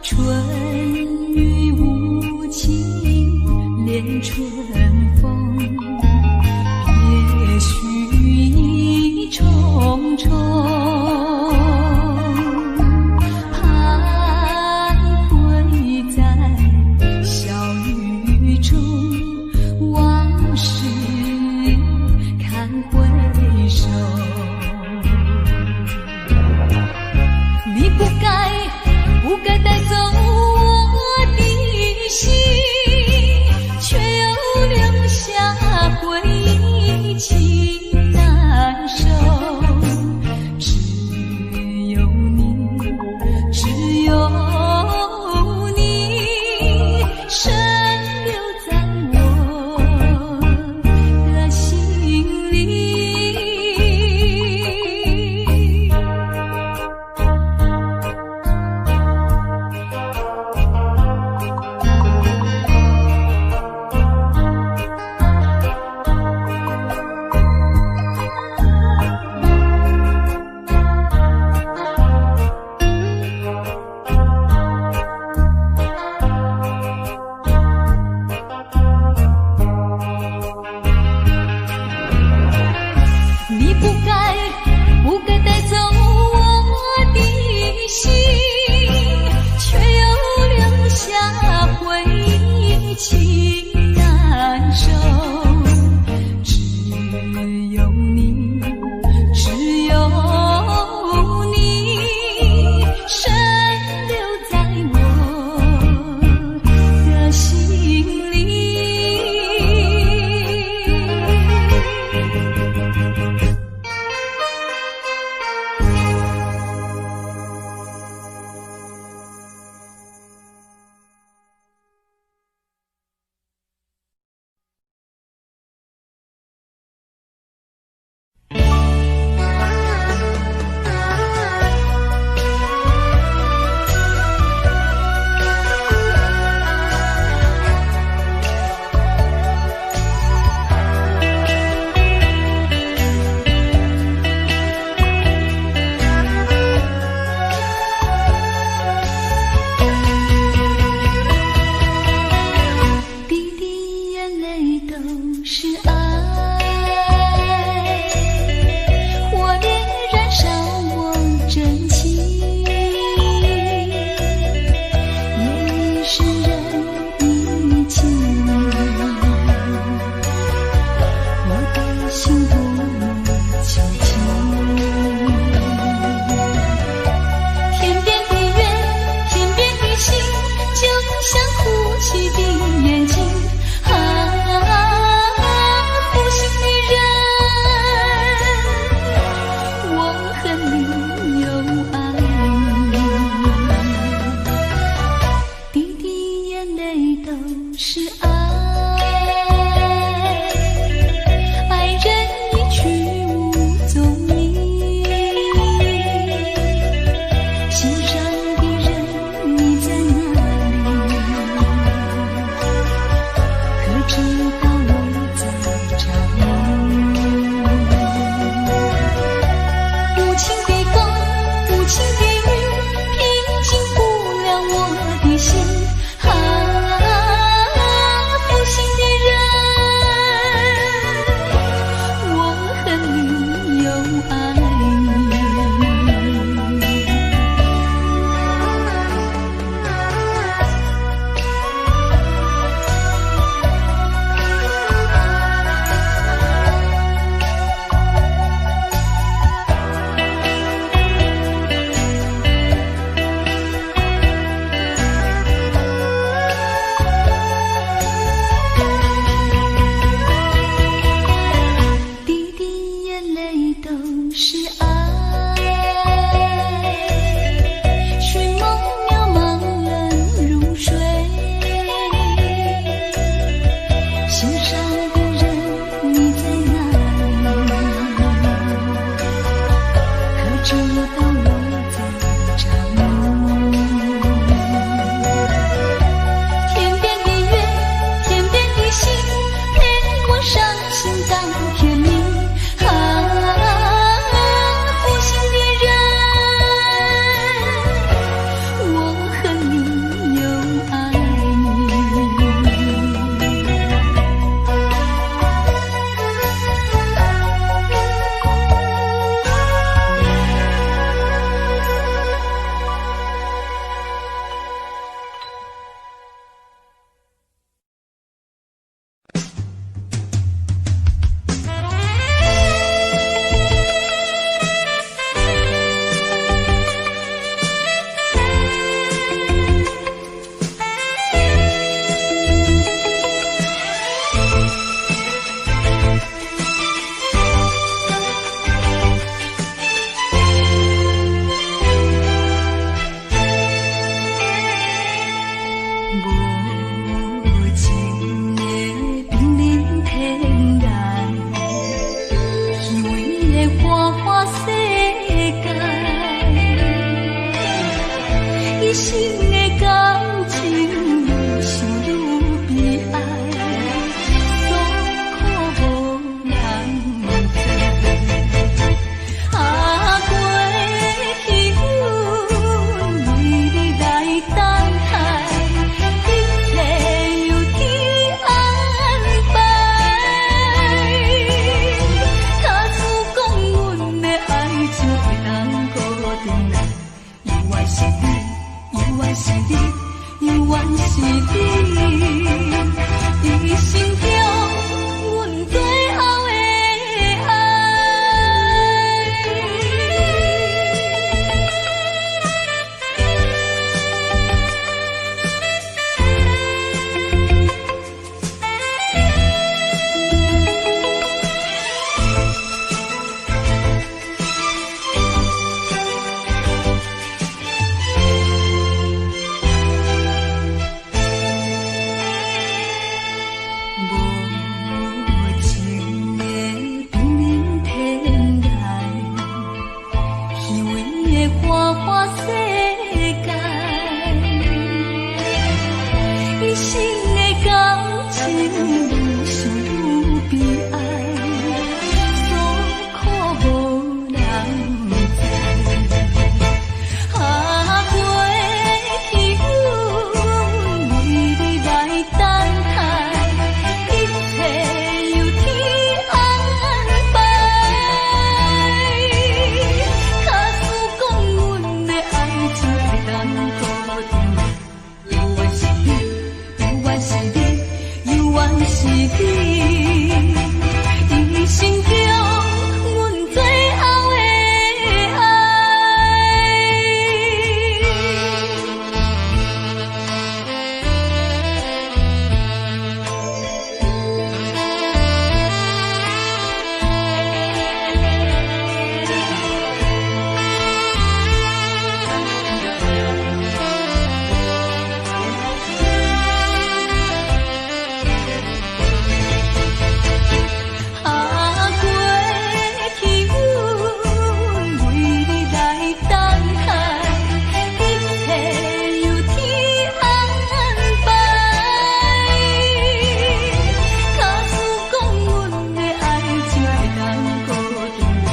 春雨無情，戀春風，別緒意重重。徘徊在小雨中，往事堪回首。你不該不該帶走我的心，卻又留生的感情愈想愈悲哀，所苦無人知。啊，過去阮為你來等待，一切由天安排。假使講阮的愛情會當閣轉來，猶原是你，猶原是你，猶原是你，一生中阮最後的愛。無情的瀕臨天涯，虛偽的花花世界，一生的感情愈想愈悲哀，所苦無人知。啊，過去阮為你來等待，一切由天安排。假使講阮的愛情會當閣轉來，猶原是你，猶原是你，猶原是你，一生中阮最後的愛。啊，過去阮為你來等待，一切由天安排。假使講阮的愛情會當閣轉來，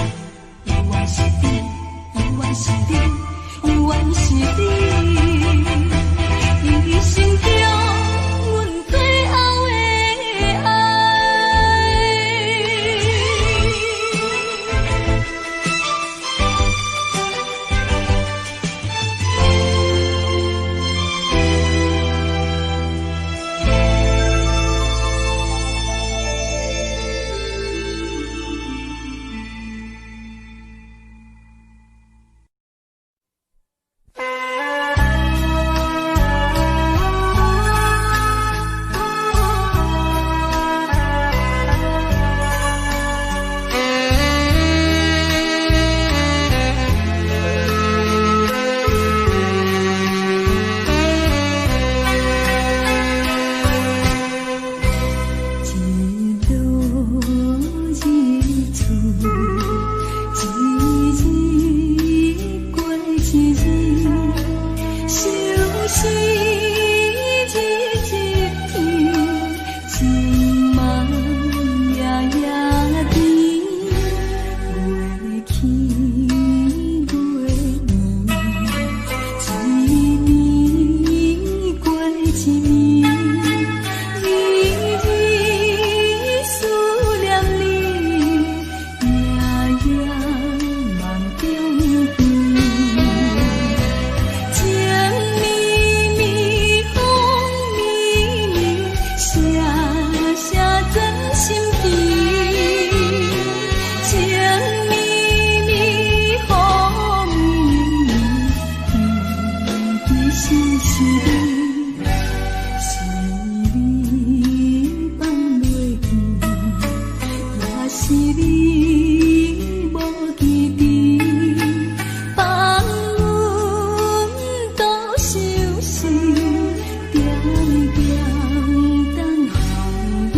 猶原是你，猶原是你，猶原是你，一生中阮最後的愛。一落日出，一日過一日，相思日日甜，情夢夜夜甜，月起月圓，一年過一年，日日思念你，夜夜夢中甜。情綿綿，風綿綿，聲聲鑽心脾。情綿綿，風綿綿，甜甜是你，是你放袂記，也是你無記得，放阮獨相思，點點等候你。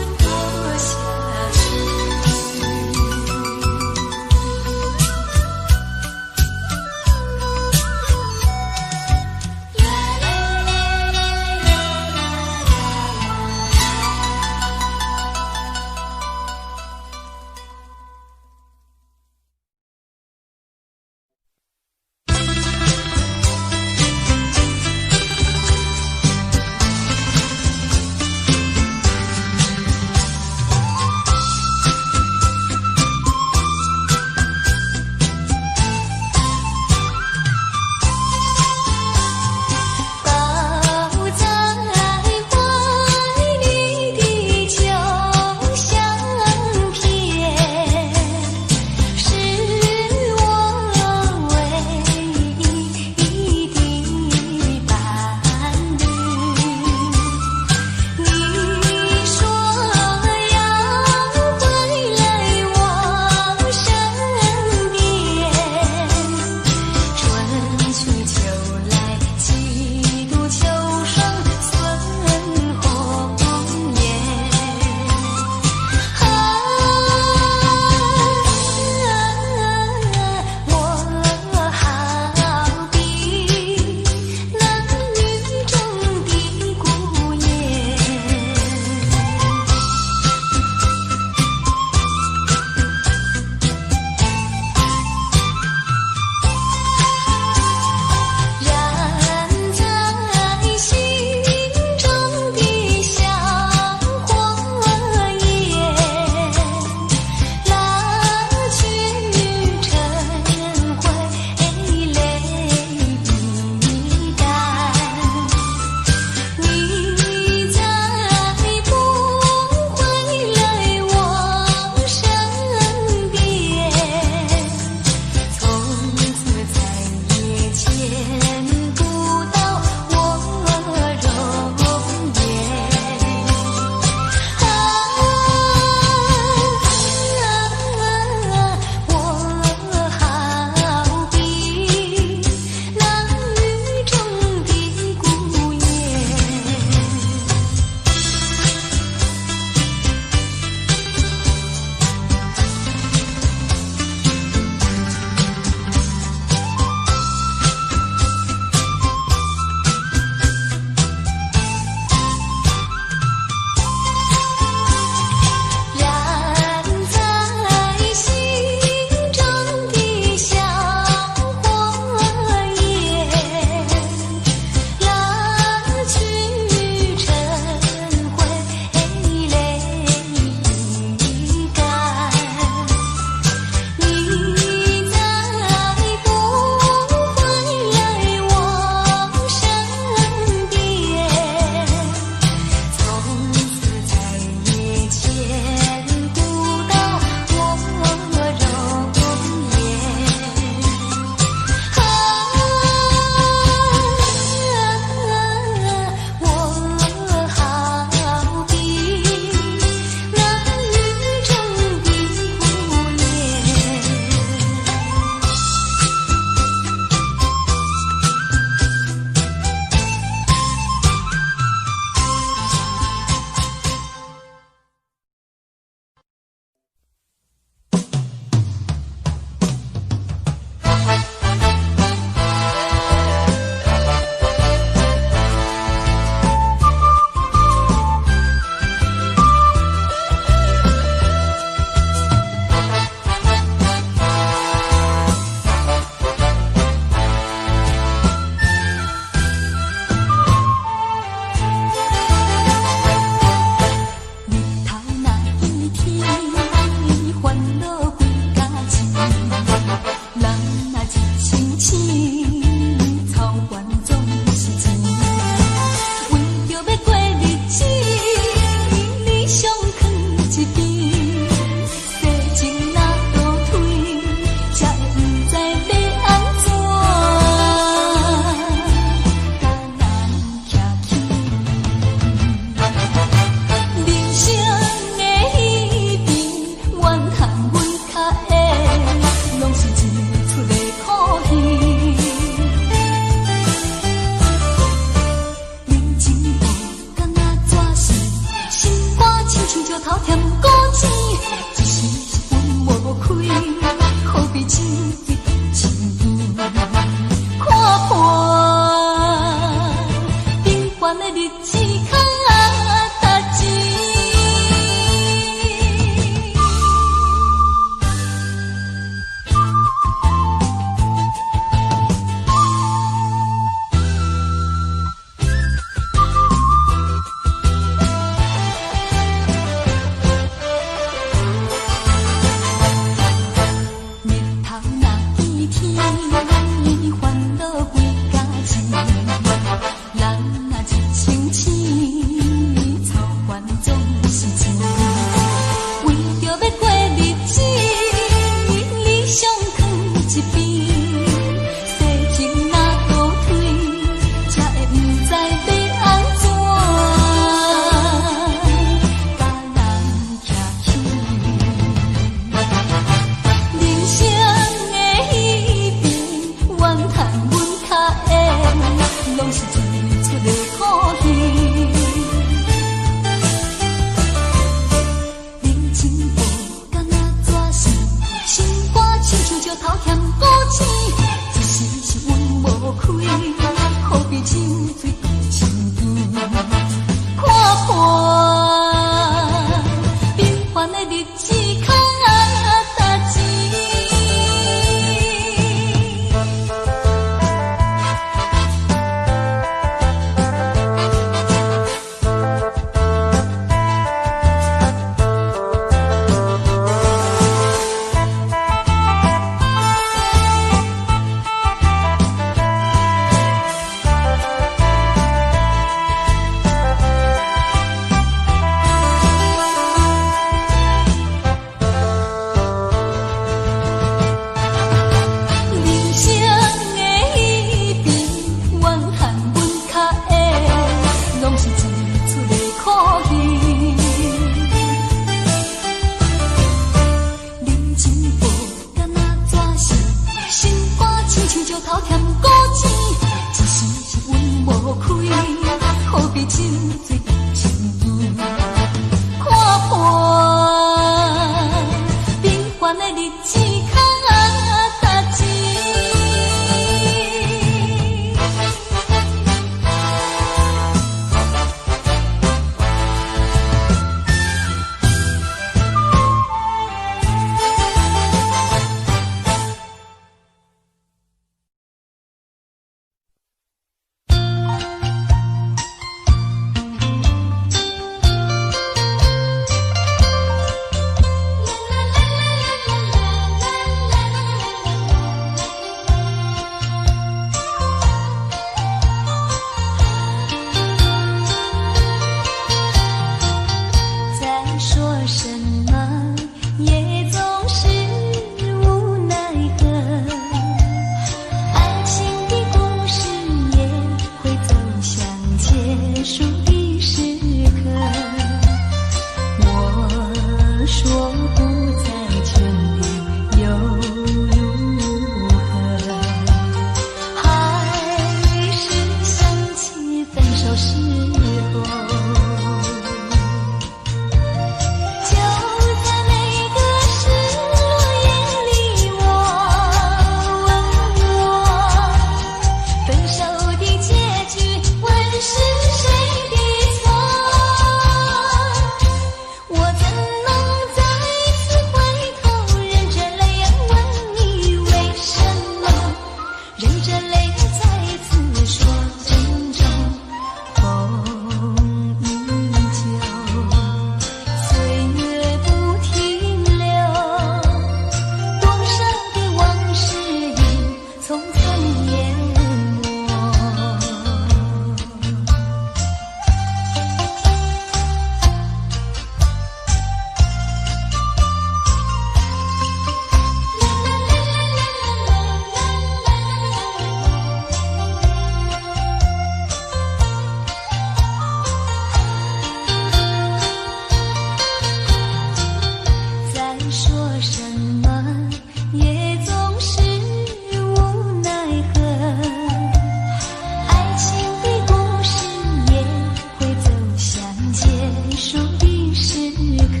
束的時刻，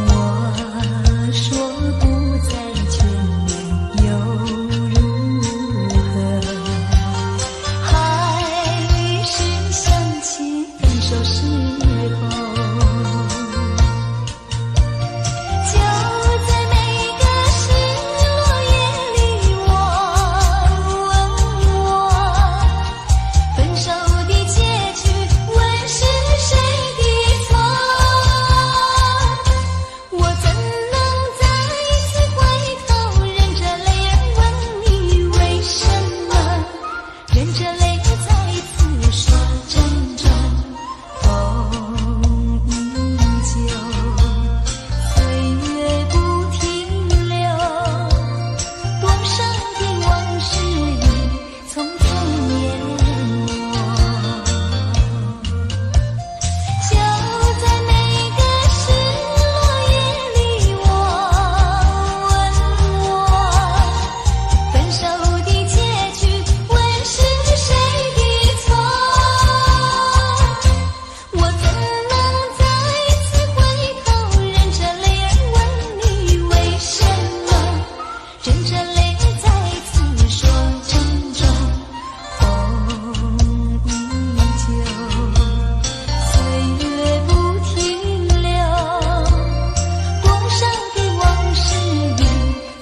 我說不再眷戀又如何？還是想起分手時候，就在每個失落夜裡，我問我分手的結局，問是誰的錯？我怎能再次回頭，忍着淚兒問你為什麼？忍着淚再次說珍重，風依舊，歲月不停留，多少的往事已匆匆淹沒。就在每個失落夜裡，我問我分手的結局，問是誰的錯？我怎能再次回頭，忍着淚兒問你為什麼？忍着淚再次說珍重，風依舊，歲月不停留，多少的往事已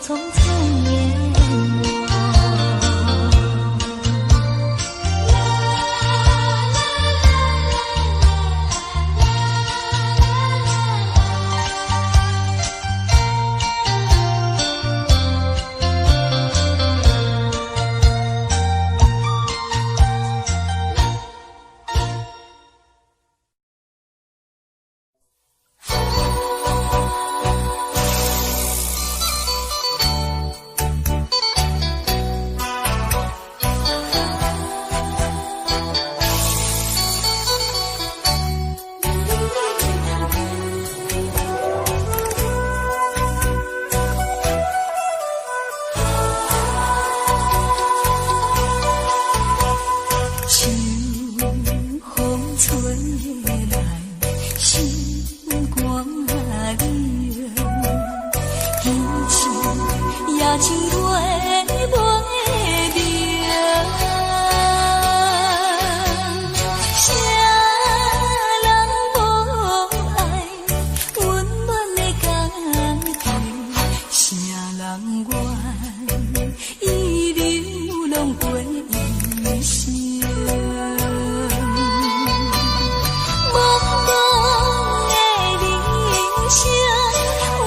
匆匆淹沒。啦啦啦啦啦啦啦。秋風吹來，心肝冷，彼此也像月袂明。誰人無愛溫暖的家庭？誰人願意流浪過一生？茫茫的人生，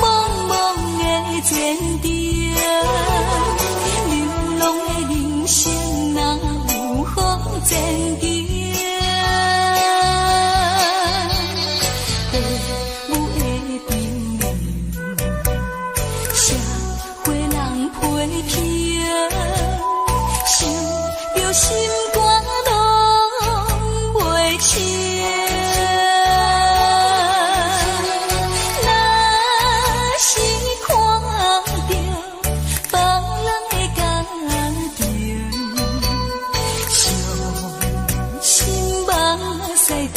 茫茫的前程，流浪的人生哪有好前景？父母的叮嚀，社會人批評，想著心肝攏袂清。若是看著別人的家庭，傷心目屎佇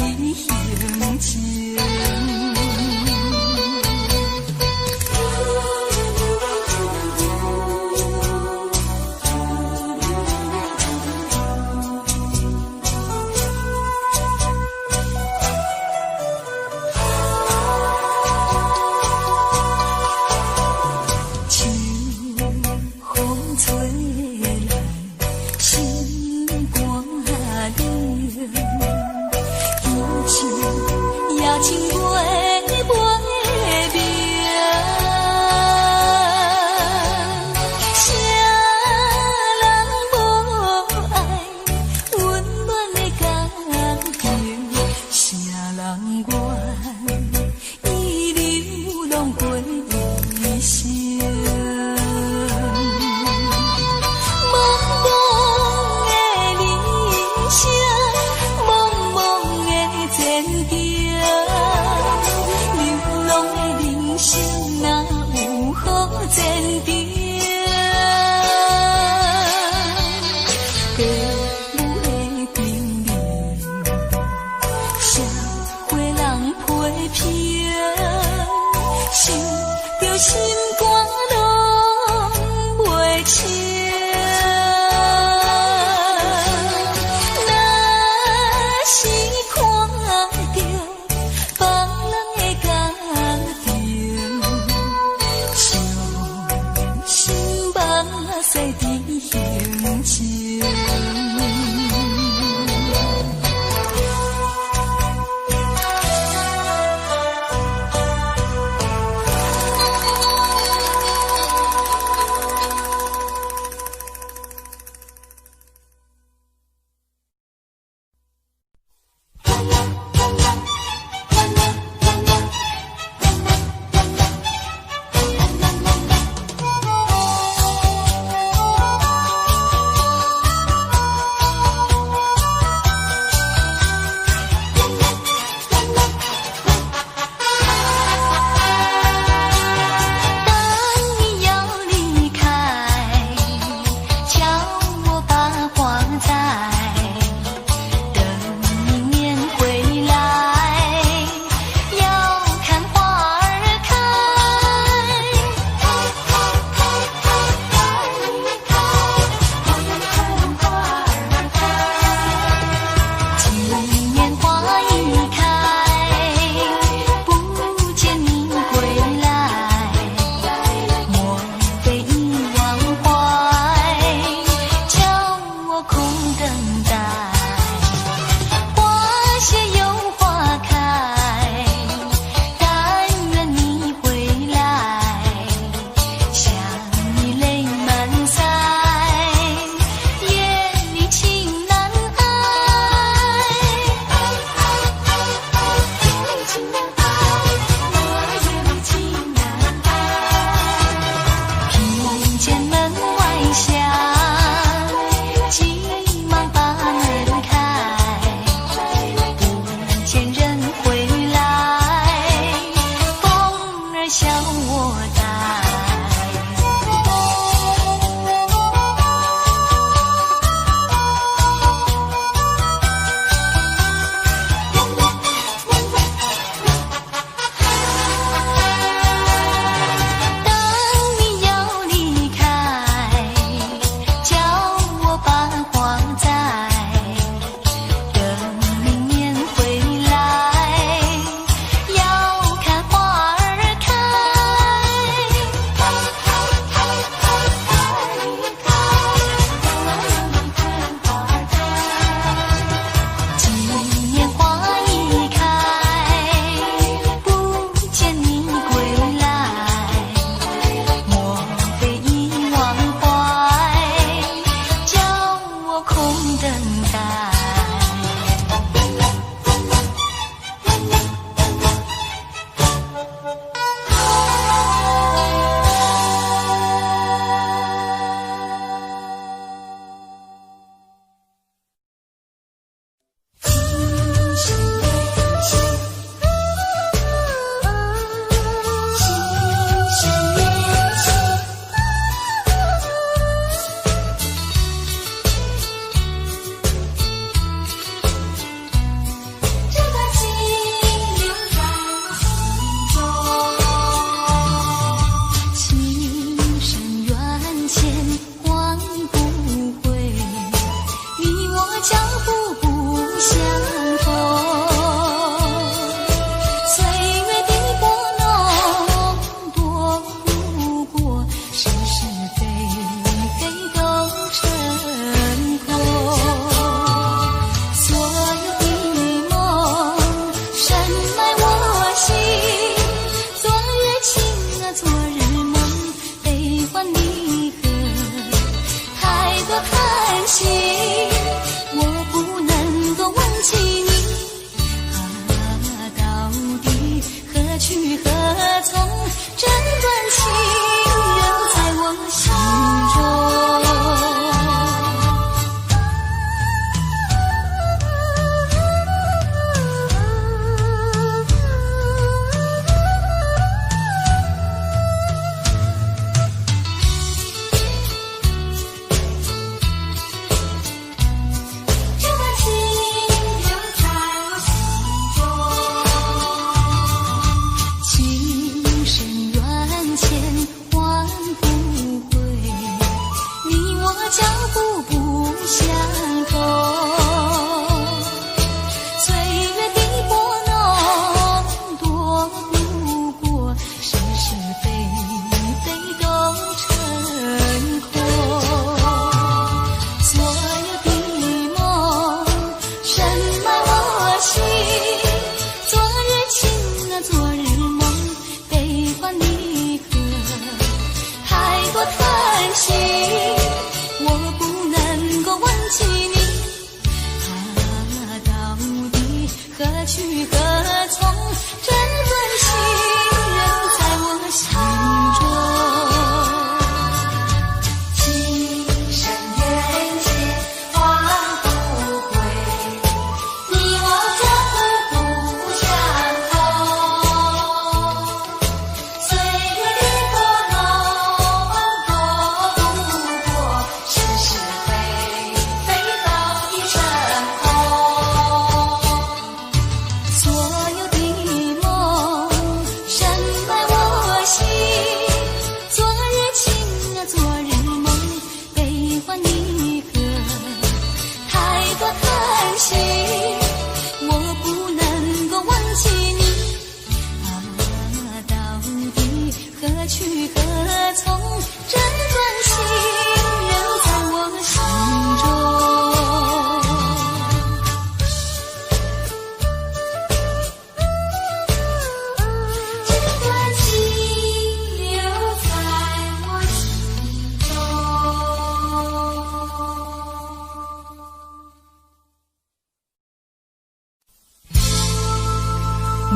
胸前。秋風吹來，心肝冷，彼此也像月袂明。誰人無愛溫暖的家庭？誰人願意流浪過一生？茫茫的人生，茫茫的前程，流浪的人生哪有好前程？父母的叮嚀，社會人心肝攏袂清。若是看著別人的家庭，傷心目屎甜胸前。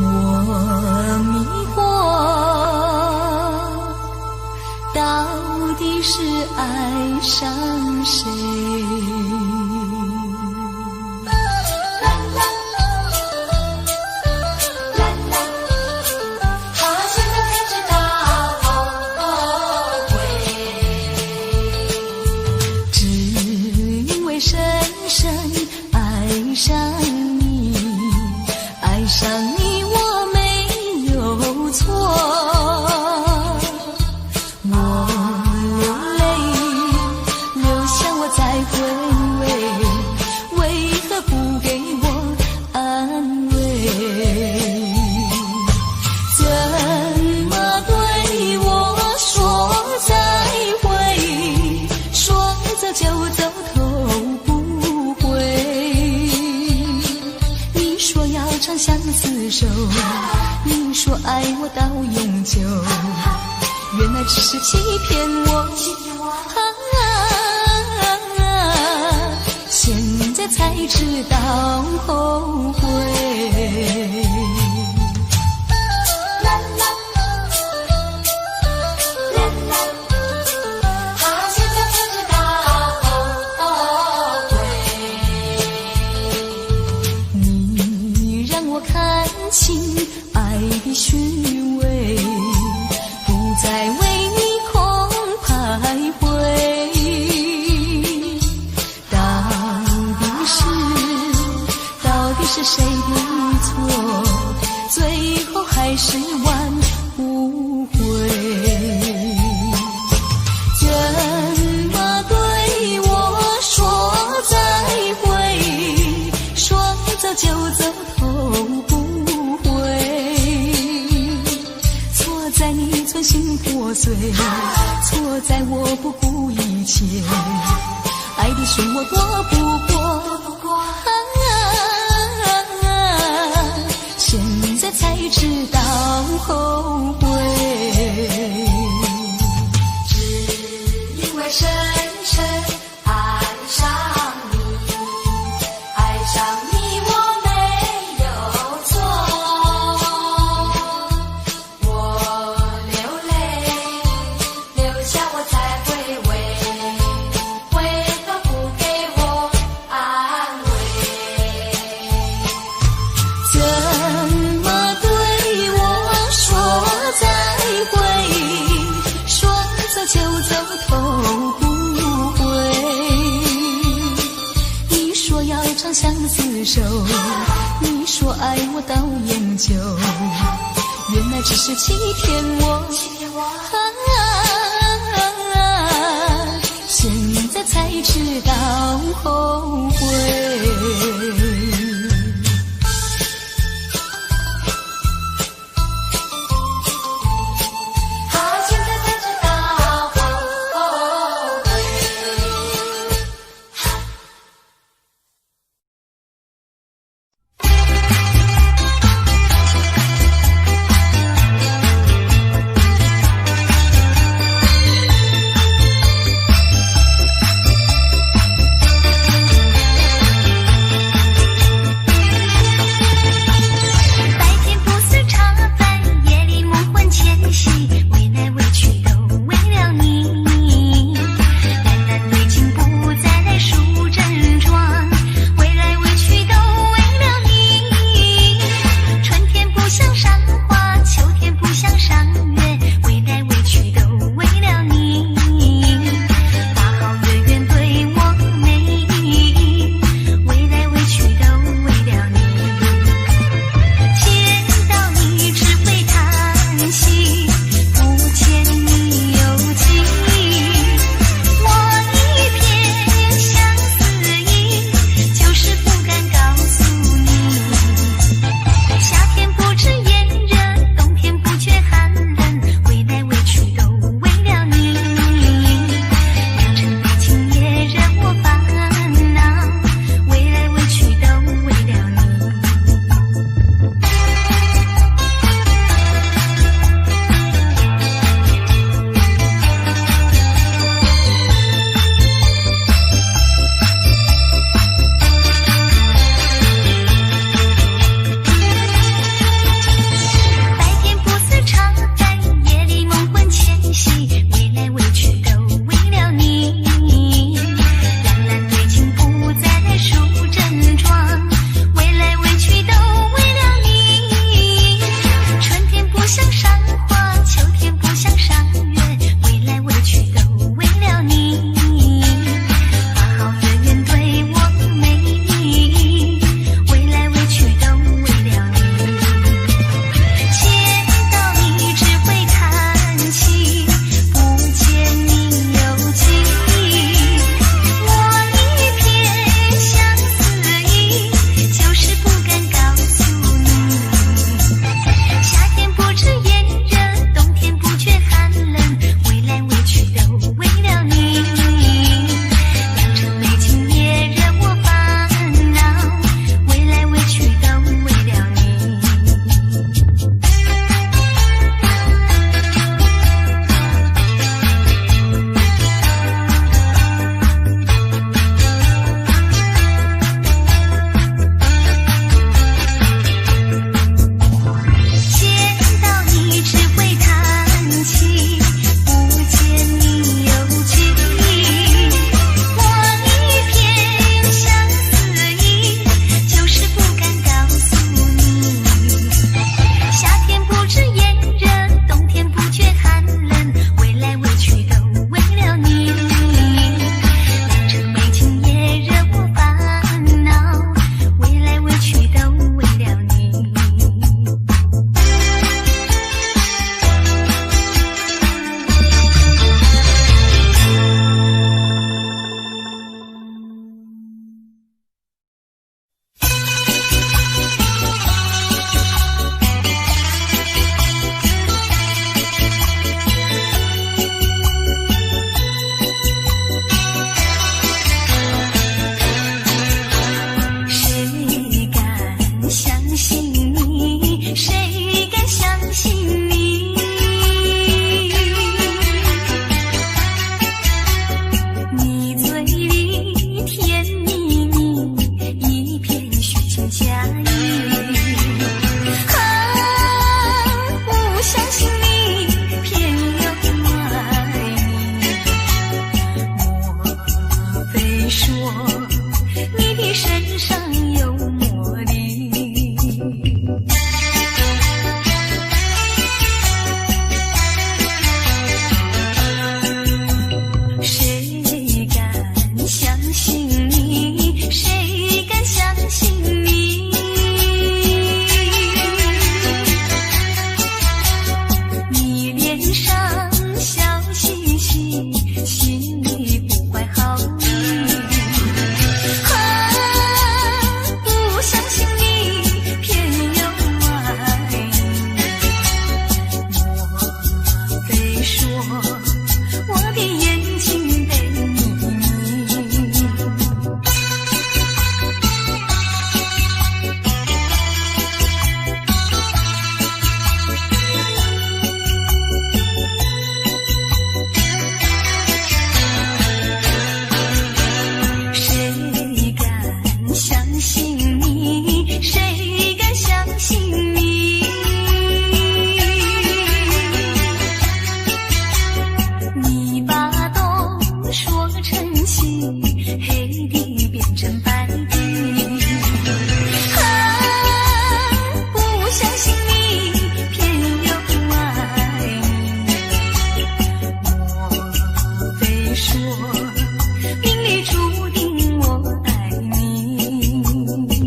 我迷惑，到底是愛上誰？啦啦啦啦，啊，現在才知道後悔。只因為深深愛上你，愛上你我沒有錯。我流淚，留下我在回味，為何不給我安慰？怎麼對我說再會？說走就走，頭不回。你說要長相廝守，你說愛我到永久，原來只是欺騙我。啊，現在才知道後悔。啦啦啦啦，啊，現在才知道後悔。你讓我看清愛的虛偽，不再為你空徘徊。到底是，到底是誰的錯？最後還是挽不回。怎麼對我說再會？說走就走，頭不回。錯在你存心破碎，錯在我不顧一切，愛的漩渦躲不過。啊，現在才知道後悔。只因為深深愛上你，愛上你我沒有錯。我流淚，留下我在回味，為何不給我安慰？怎麼對我說再會？說走就走，頭不回。你說要長相廝守，你說愛我到永久，原來只是欺騙我。啊，現在才知道後悔。啊，現在才知道後悔。你，偏又愛你。莫非說命裡注定我愛你？忘了吧，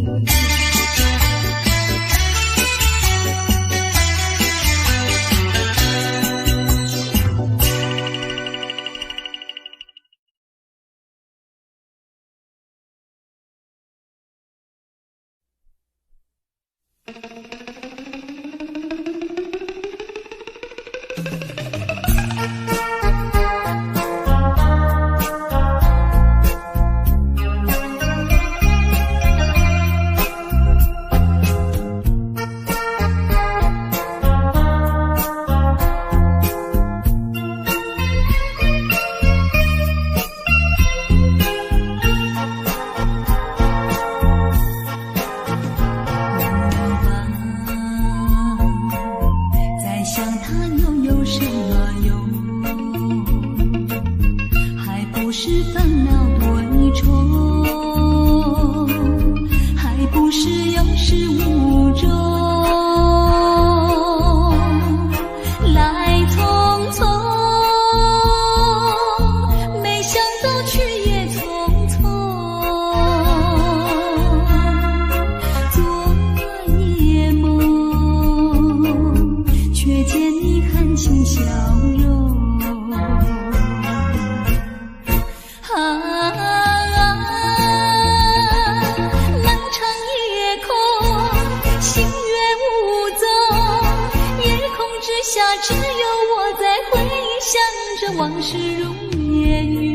再想他又有什麼用？還不是煩惱多一重，還不是有始無終。來匆匆，沒想到去也匆匆。昨夜夢，卻見你含情笑容。啊，漫長夜空，星月無蹤，夜空之下，只有我在回想着往事如煙雲。